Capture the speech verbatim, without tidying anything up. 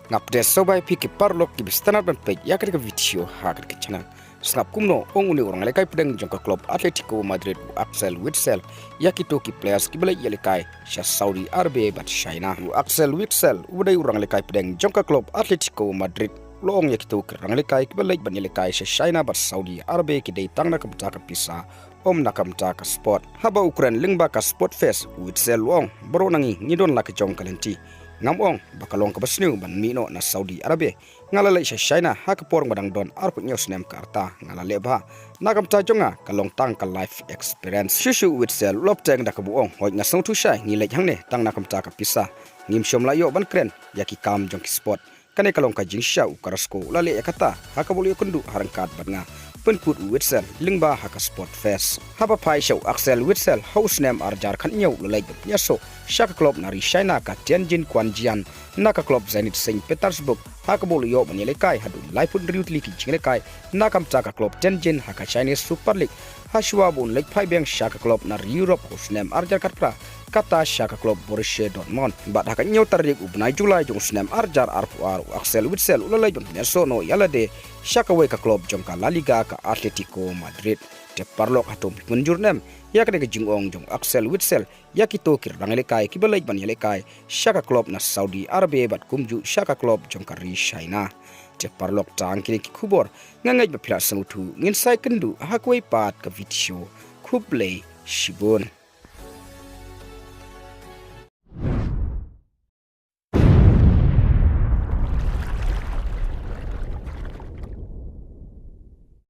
Nga pdiang sngewbha ïa phi ki paralok kiba sngewtynnat ban peit ïa kane ka video ha kane ka channel. Sngap kumno ong une u rangïalehkai pdeng jong ka club Atletico Madrid u Axel Witsel ïa kito ki players kiba leit ïalehkai sha Saudi Arabia bad China. U Axel Witsel uba dei u rangïalehkai pdeng jong ka club Atletico Madrid u la ong ïa kito ki rangïalehkai kiba leit ban ïalehkai sha China bad Saudi Arabia ki dei tang na ka bynta ka pisa, ym na ka bynta ka sport. Haba u kren lyngba ka Sport Fest, u Witsel u ong, baroh na ngi ngi don la ka jong ka lynti. Ngam ong ba ka long kaba sniew ban mih noh na Saudi Arabia. Nga la leit sha China ha ka por nga dang don arphew hynñiew snem ka rta, nga la leh bha. Na ka bynta jong nga ka long tang ka life experience. Shuh shuh u Witsel u la bteng da kaba ong, hooid nga sngewthuh shai ngi leit hangne tang na ka bynta ka pisa. Ngim shym la ïoh ban kren ïa ki kam jong ki sport. Kane ka long ka jingshisha u Carrasco u la leh ïa kata ha kaba u la ïoh kynduh ha ryngkat bad nga. Pynkut u Witsel lyngba ha ka Sport Fest. Haba phai sha u Axel Witsel ha u snem ar hajar khathynñiew u la leit ban pynïasoh sha ka club na ri China ka Tianjin Quanjian na ka club Zenit Saint Petersburg ha kaba u la ïoh ban ïalehkai haduh laiphew hynriew tylli ki jingïalehkai na ka bynta ka club Tianjin ha ka Chinese Super League. Ha shuwa ba un leit phai biang sha ka club na ri Europe ha u snem ar hajar khatphra, kata sha ka club Borussia Dortmund. Bad ha ka hynñiew tarik u bnai July jong u snem ar hajar arphew ar u Axel Witsel u la leit ban pynïasoh noh ïa lade sha kawei ka club jong ka La Liga ka Atletico Madrid. Te paralok, hato phi mynjur ne em ïa kane ka jingong jong u Axel Witsel ïa kito ki rangïalehkai kiba leit ban ïalehkai sha ka club na Saudi Arabia bad kumjuh sha ka club jong ka ri China? Te paralok, tang kine ki khubor, nga ngeit ba phi la sngewthuh, ngin sa ïakynduh ha kawei pat ka video. Khublei shibun.